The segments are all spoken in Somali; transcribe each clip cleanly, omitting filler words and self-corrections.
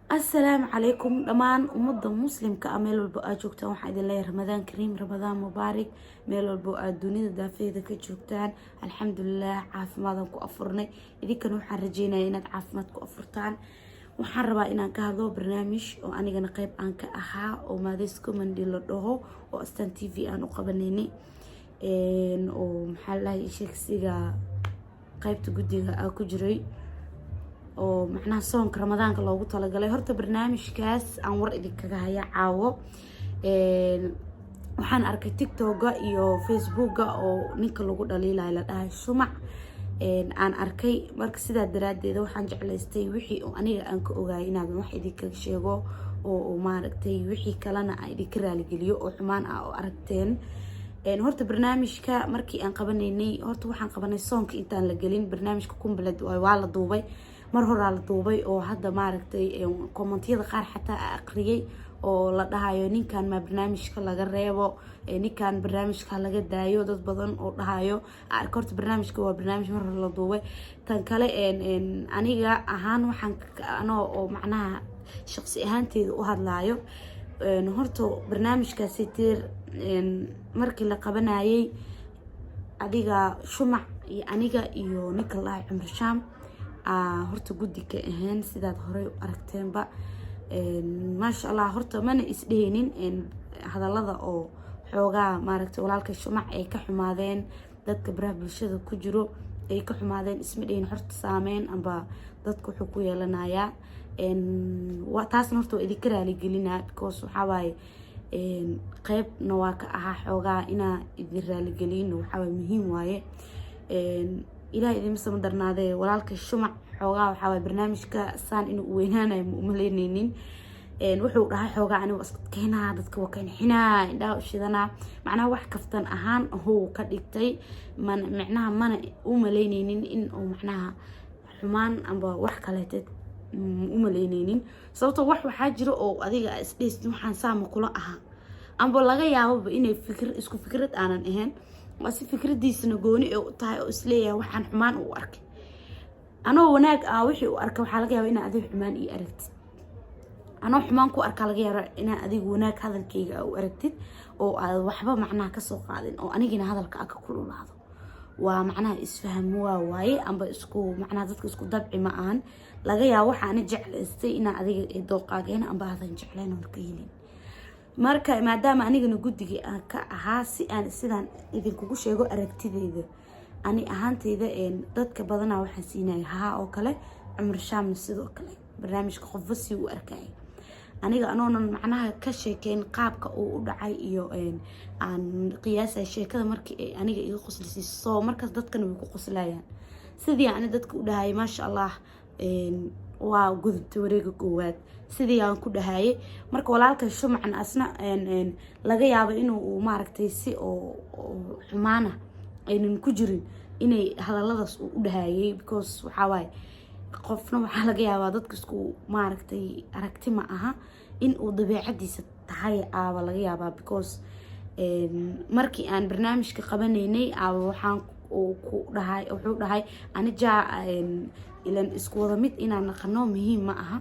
Asalaamu calaykum dhammaan ummadda Muslimka ah meel walbo aad joogtaan. Waxaa idin leeyahay Ramadaan kariim, Ramadaan mubaarak, meel walbo aad dunida daafeeda ka joogtaan. Alxamdulilah, caafimaadaan ku afurnay. Idinkana waxaan rajeynaya inaad caafimaad ku afurtaan. Waxaan rabaa inaan ka hadlo barnaamij oo anigana qeyb aan ka ahaa oo Maades Comedy la dhaho oo Astaan TV aan u qabanaynay, oo maxaa lahay sheegsiga qeybta guddiga aa ku jiray, oo macnaha soonka Ramadaanka loogu talagalay. Horta barnaamijkaas aan war idinkaga haya caawo. Waxaan arkay TikToka iyo Facebooka oo ninka lagu dhaliilayo, la dhahay Shumac, aan arkay. Marka sidaa daraadeeda waxaan jeclaystay wixii aniga aan ka ogaayay inaadan wax idinkaga sheego, oo maaragtay wixii kalena aan idinka raaligeliyo oo xumaan ah oo aragteen. Horta barnaamijka markii aan qabanaynay, horta waxaan qabanay soonka intaan la gelin. Barnaamijka complete waa la duubay, mar horaa la duubay, oo hadda maaragtay commentiyada qaar xataa a aqriyay oo la dhahayo ninkan ma barnaamijka laga reebo, ninkan barnaamijka laga daayo, dad badan oo dhahayo arka. Horta barnaamijka waa barnaamij mar hore la duubay. Tan kale, aniga ahaan waxaan anoo oo macnaha shaqsi ahaanteeda u hadlaayo, horta barnaamijkaasi tiir markii la qabanayay, adiga Shumac iyo aniga iyo ninka la dhahay Cumar Shaam horta guddi ka ahayn, sidaad horey u aragteenba. Maasha Allah, horta mana isdhehaynin hadallada oo xoogaa maaragtay walaalka Shumac ay ka xumaadeen, dadka baraha bulshada ku jiro ay ka xumaadeen, isma dhehin horta saameyn amba dadka wuxuu ku yeelanayaa. Taasna horta waa idinka raaligelinaa, because waxaa waaye qeybna waa ka ahaa xoogaa inaa idin raaligelino, waxaa waaye muhiim waaye. Ilaah idinma sama darnaadee, walaalka Shumac xoogaa waxaa waay barnaamijka saan inuu weynaanayo ma umaleyneynin. Wuxuu dhahay xoogaa aniga iska keenaa, dadka waa kanxinaa, indhaha ushidanaa, macnaha wax kaftan ahaan huu ka dhigtay. Man micnaha mana u malayneynin in uu macnaha xumaan amba wax kaleeteed u malayneynin, sababtoo wax waxaa jira oo adiga isdhehaysid waxaan saama kula ahaa, amba laga yaababa inay fikr isku fikrad aanan ahayn, waa si fikradiisana gooni ee u tahay oo isleeyahay waxaan xumaan u arkay. Anoo wanaag ah wixii u arkay, waxaa laga yaaba inaa adiga xumaan ii aragtid. Anoo xumaan ku arkaa, laga yaaba inaa adiga wanaag hadalkayga u aragtid oo aad waxba macnaha kasoo qaadin, oo anigina hadalka a ka kululaado. Waa macnaha isfaham waa waaye, amba isku macnaha dadka isku dabci ma ahan. Laga yaabo waxa ani jeclaystay inaa adiga dooqaageen amba aadan jeclayn oon ka helin. Marka maadaama anigana guddigii aan ka ahaa, si aan sidaan idinkugu sheego aragtideyda ani ahaanteyda, dadka badanaa waxaan siinaya haa oo kale, Cumar Shaamna sidoo kale. Barnaamijka qofba si u arkaya, aniga anoonan macnaha ka sheekeyn qaabka uu u dhacay iyo aan qiyaasay sheekada markii ay aniga iga qoslisay, soo markaas dadkana way ku qoslayaan. Sidii ani dadka u dhahayay, maasha Allah, waa gudubta wareega koowaad, sidii aan ku dhahayay. Marka walaalka Shumacna asna laga yaabo inuu maaragtay si oo xumaana aynan ku jirin inay hadaladaas uu u dhahayay, because waxaa waaye qofna waxaa laga yaabaa dadka isku maaragtay aragti ma aha, in uu dabeecadiisa tahay aaba laga yaabaa. Because markii aan barnaamijka qabanaynay aaba waxaan ku dhahay, wuxuu dhahay anijaa ilan isku wada mid inaan naqano muhiim ma aha.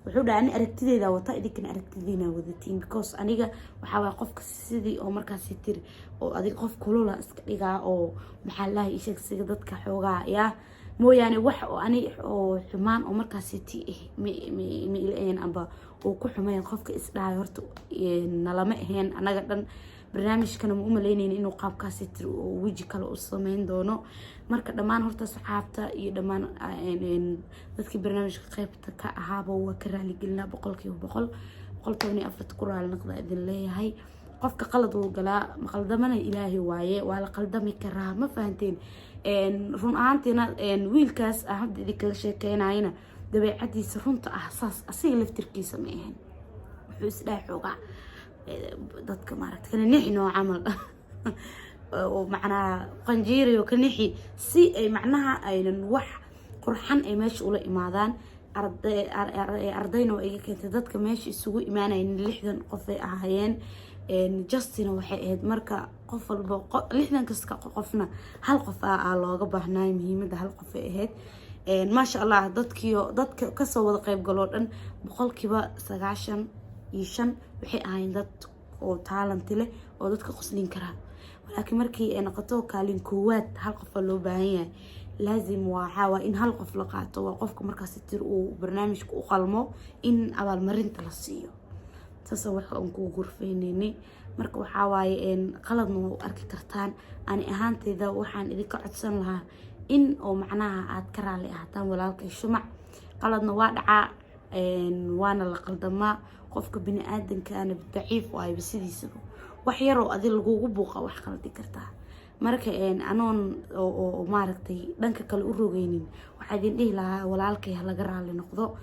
Wuxuu dhahay ani aragtideeda wata, idinkana aragtidiina wadatiin, because aniga waxaa waay qofka sidii oo markaasi tiri oo adig qof kulula iska dhigaa oo maxaa lahay isheeg siga dadka xoogaa yaa mooyaane, wax oo ani oo xumaan oo markaasi ti ah ma ila ahayn amba uu ku xumeyn qofka isdhahay. Horta nalama ahayn anaga dhan barnaamijkana ma umaleyneyna inuu qaabkaasi tiri oo weji kale u sameyn doono. Marka dhammaan horta saxaabta iyo dhammaan dadkii barnaamijka qeybta ka ahaaba waa ka raaligelinaa 100%. 114-ta ku raali noqda idin leeyahay. Qofka qalad wuu galaa, maqaldamana Ilaahay waaye, waa la qaldami karaa, ma fahanteen? Run ahaantiina wiilkaas aan hadda idinkaga sheekeynayana dabeecadiisa runta ah saas asiga laftirkiisa ma ahayn. Wuxuu isdhahay xoogaa dadka maaragta kana nixi noo camal, oo macnaha qanjiiriyo ka nixi, si ay macnaha aynan wax qurxan ay meesha ula imaadaan. Ardayna waa iga keentay, dadka meesha isugu imaanayn 60 qof ay ahaayeen. Justina waxay ahayd marka qof walba 60 kasta qofna hal qof aa looga baahnaay, muhiimada hal qof ay ahayd. Maasha Allah, dadkiyo dadka kasoo wada qeyb galoo dhan 95% waxay ahaayeen dad oo talent leh oo dadka qoslin karaa. Laakiin markii ay noqoto kaalin koowaad, hal qofa loo baahan yahay. Laazim waxaa waa in hal qof la qaato, waa qofka markaas tir uu barnaamijka u qalmo in abaalmarinta la siiyo. Saasa waxa aan kugu gurfeyneynay. Marka waxaa waaye, qaladna waa u arki kartaan. Ani ahaanteyda waxaan idinka codsan lahaa in oo macnaha aad ka raali ahaataan walaalkay Shumac. Qaladna waa dhacaa, waana la qaldamaa. Qofka bini-aadankaana daciif waayba sidiisaba. Wax yaroo adi lagugu buuqa wax qaldi kartaa. Marka anoon oo maaragtay dhanka kale u rogeynin, waxaa idin dhihi lahaa walaalkay ha laga raali noqdo.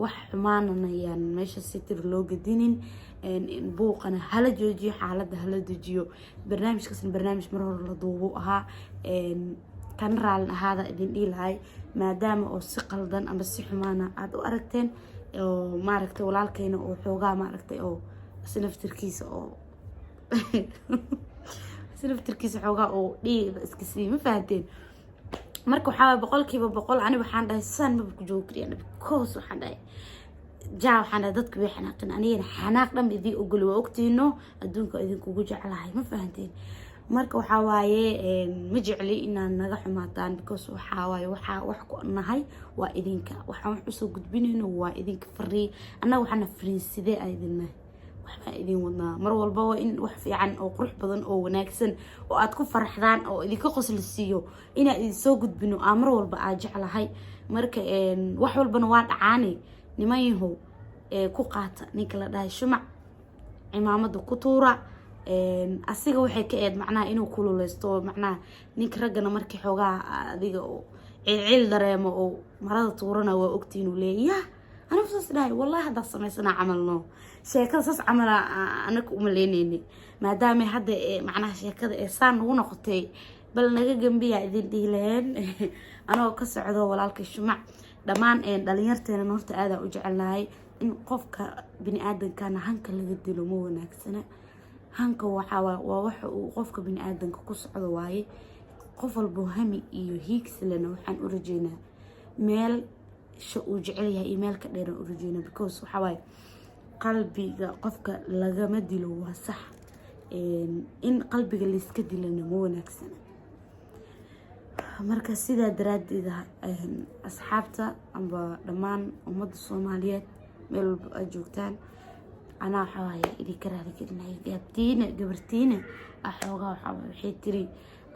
Wax xumaanana yaan meesha si tir loo gadinin, buuqana hala joojiyo, xaaladda hala dejiyo. Barnaamijkaasna barnaamij mar hore la duubu ahaa. Kana raalin ahaada idin dhihi lahay, maadaama oo si qaldan ama si xumaana aada u aragteen oo maaragtay walaalkayna oo xoogaa maaragtay oo si naftirkiisa xoogaa oo dhiiga iska siiy, ma fahanteen? Marka waxaa waay, 100% ani waxaan dhahay saan maba ku joogi kariya, because waxaan dhahay ja, waxaan dhahay dadka way xanaaqin, anigana xanaaq dhan idin ogoli. Waa ogtiino adduunka idinkugu jeclahay, ma fahanteen? Marka waxaa waaye, ma jecli inaad naga xumaataan, because waxaa waaye waxaa wax ku nahay waa idinka. Waxaan wax usoo gudbinayno waa idinka. Farii annaga waxaana fariin sidee aan idin nahay, waxbaan idin wadnaa mar walbaba in wax fiican oo qurux badan oo wanaagsan oo aad ku faraxdaan oo idinka qosli siiyo inaan idin soo gudbino aa mar walba aa jeclahay. Marka wax walbana waa dhacaane. Niman yahow, ku qaata ninka la dhahay Shumac, cimaamada ku tuura. Asiga waxay ka eed macnaha inuu kululeysto. Macnaha ninka raggana markii xoogaa adiga oo cilcil dareemo oo marada tuurana, waa ogti inuu leeya yah. Anigu saas dhahay, wallahi haddaa samaysana camal no sheekada saas camala anaka umaleyneyni, maadaama hadda macnaha sheekada ee saan nagu noqotay. Bal naga gambiyaa idin dhihi laheen anagoo ka socdo walaalka Shumac. Dhammaan dhalinyarteena horta aadaa u jecelnahay. In qofka bini aadankana hanka laga dilo ma wanaagsana. Hanka waxaa waa waxa uu qofka bini aadanka ku socdo waaye. Qof walbo hami iyo hiigsilena waxaan u rajeynaa meel sha uu jecel yahay iyo meel ka dheeran u rajeynaa, because waxaa waaye qalbiga qofka lagama dilo, waa sax. In qalbiga layska dilana ma wanaagsana. Marka sidaa daraadeeda, asxaabta amba dhammaan ummadda Soomaaliyeed meel walba aad joogtaan, anaa waxaa waaye idinka raaligelinaya. Gaabtiina gabartiina xoogaa waxaa waxay tiri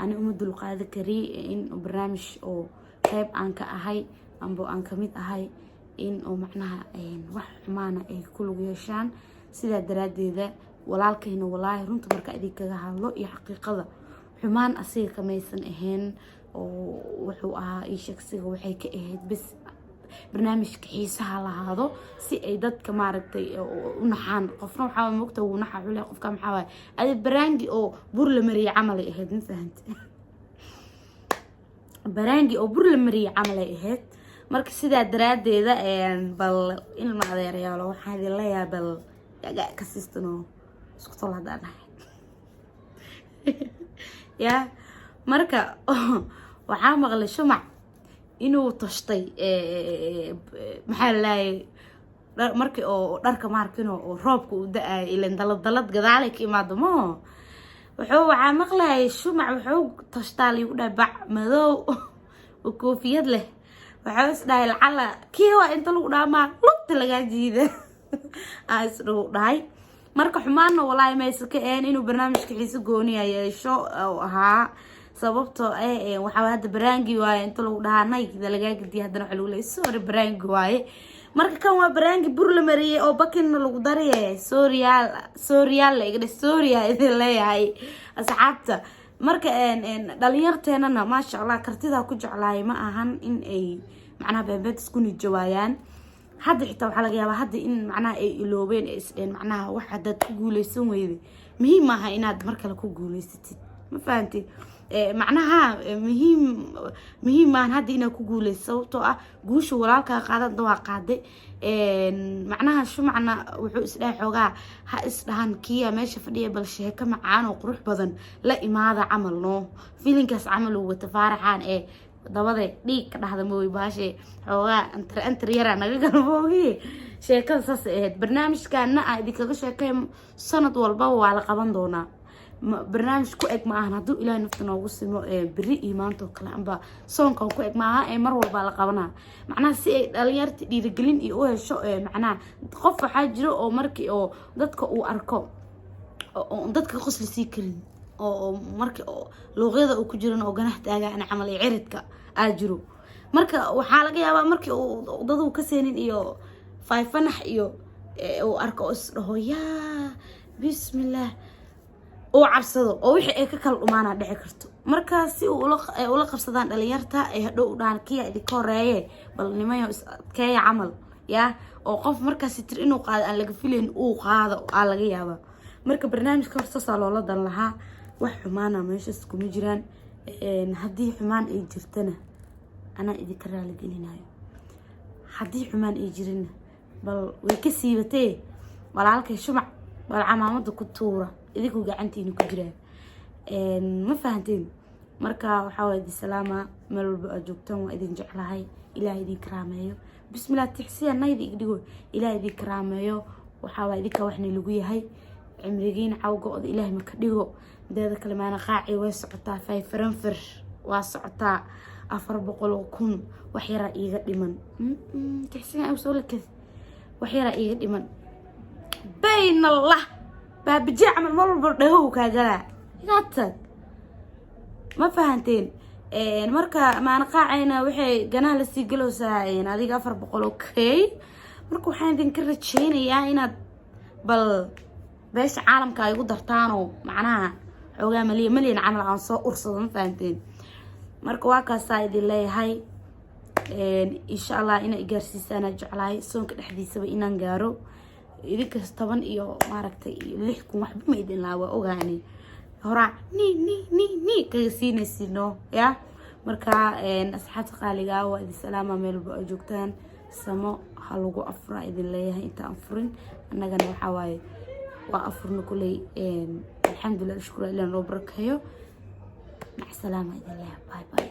ani uma dulqaadi kari in barnaamij oo qeyb aan ka ahay amba aan kamid ahay in oo macnaha wax xumaana ay ku lug yeeshaan. Sidaa daraadeeda walaalkayna, walaahi runta marka idinkaga hadlo iyo xaqiiqada, xumaan asiga kamaysan ahayn oo wuxuu ahaa ii sheegsiga waxay ka ahayd bes barnaamijka xiisaha lahaado, si ay dadka maaragtay u naxaan. Qofna waxaa mogta wuu naxa xule qofka maxaa waaye adi baraangi oo bur la mariyay camal ay ahayd, ma fahanti? Baraangi oo bur la mariyay camal ay ahayd. Marka sidaa daraadeeda, bal ilma adeerayaalo, waxaan idin leeyahay bal yaga ka siistano isku tol haddaan nahay ya. Marka waxaa maqlay Shumac inuu tashtay, maxaa lalaayay, markii oo dharka maarkino oo roobka uu da-ayo, ilan dalad dalad gadaalay ka imaado maho. Wuxuu waxaa maqlayay Shumac wuxuu tashtaa liigu dhahay bac madow oo koofiyad leh. Waxuu is dhahay lacala kii waa inta lagu dhaamaa lugta lagaa jiida aa isdhahu dhahay. Marka xumaanna walaahi maysa ka ahayn inuu barnaamijka xiise gooniya yeesho oo ahaa, sababtoo ah waxaa hadda baraangi waaye inta lagu dhahaa Nike-da lagaa gediya, haddana waxa lagu leeyay sorry, baraangi waaye. Marka kan waa baraangi bur la mariyey oo bakinna lagu daraye. Sorryyaal, sorryyaal la iga dhe, sorry aa idin leeyahay asxaabta. Marka dhalinyarteenana, maasha Allah, kartidaa ku jeclaayay ma ahan in ay macnaha beenbeed isku nijawaayaan. Hadda xitaa waxaa laga yaabaa hadda in macnaha ay iloobeen ee isdheen macnaha wax haddaad ku guuleysan weyday, muhiim maaha inaad mar kale ku guuleysatid, ma fahantid? Macnaha muhiim maahan hadda inaad ku guuleysa, sababtoo ah guusha walaalkaa qaadada waa qaaday. Macnaha Shumacna wuxuu isdhahay xoogaa ha isdhahan kiya meesha fadhiya, bal sheeko macaan oo qurux badan la imaada camal, no filinkaas camal uu wata faaraxaan ee. Dabade dhiig ka dhahda mooy, baashe xoogaa antar antar yaraa naga galmoogiye. Sheekada saas ahayd. Barnaamijkaana aan idinkaga sheekay, sanad walbaba waa la qaban doonaa. Barnaamij ku eg ma ahan hadduu Ilaahay nafta noogu simo beri iyo maanta oo kale amba soonkan ku eg maaha, ee mar walbaa la qabanaa, macnaha si ay dhalinyarta dhiirigelin iyo u hesho. Macnaha qof waxaa jiro oo markii oo dadka uu arko oo dadka qosli sii karin, oo marka luuqyada uu ku jiran oo ganax taagaan camal iyo ciridka aa jiro. Marka waxaa laga yaabaa markii uu dadu ka seenin iyo fayfanax iyo uu arko oo is dhaho, "Yaa bismillaah," uu cabsado oo wixii ay ka kala dhumaana dhici karto. Marka si uu ula qabsadaan dhalinyarta, ay hadhow u dhahaan, "Kiya idinka horeeye, bal nimayo is adkeeya," camal yaa oo qof markaasi tir inuu qaado aan laga filayn uu qaado aa laga yaabaa. Marka barnaamijka hor saasaa loola dan lahaa. Wax xumaana meeshaas kuma jiraan. Haddii xumaan ay jirtana, anaa idinka raaligelinayo. Haddii xumaan ay jirinna, bal way ka siibatee walaalkay Shumac, bal camaamada ku tuura, idinkuu gacantiina ku jiraa, ma fahanteen? Marka waxaa waa idin salaama meel walba aad joogtaan. Waa idin jeclahay. Ilaah idin karaameeyo. Bismillah, tixsiya nayda igdhigo. Ilaah idin karaameeyo. Waxaa waa idinka waxna lagu yahay cimrigiin cawga-oda Ilaahay maka dhigo. Mideeda kale, maana qaaci way socotaa, fayfaranfir waa socotaa. 400,000 wax yaraa iiga dhiman. Tixsiga soo lakad, wax yaraa iiga dhiman. Bayn Allah, baabijee camal mar walba dhagow kaagalaa igaa tag, ma fahanteen? Marka maana qaacayna waxay ganaha lasii galowsaa adiga 400. Okay, marka waxaan idinka rajeynayaa inaad bal beesha caalamka ay igu dartaanoo, macnaha xoogaa malyan malyan camal aan soo ursado, ma fahanteen? Marka waa kaasaa idin leeyahay. Insha Allah inaa igaarsiisaana jeclahay, soonka dhexdiisaba inaan gaaro. Idinkas 10 iyo maaragtay iyo 6,000 waxba ma idin lahaa, waa ogaani horaa ni ni ni ni kaga siinaysiino ya. Marka asxaabta qaaligaa, waa idin salaama meel walba oo joogtaan. Samo ha lagu afuraa idin leeyahay. Inta aan furin, annagana waxaa waaye waa afurna kuley. Alxamdulilah, shukra, ilah noo barakeeyo. Mac salaama idin leeyahay. Bye bye.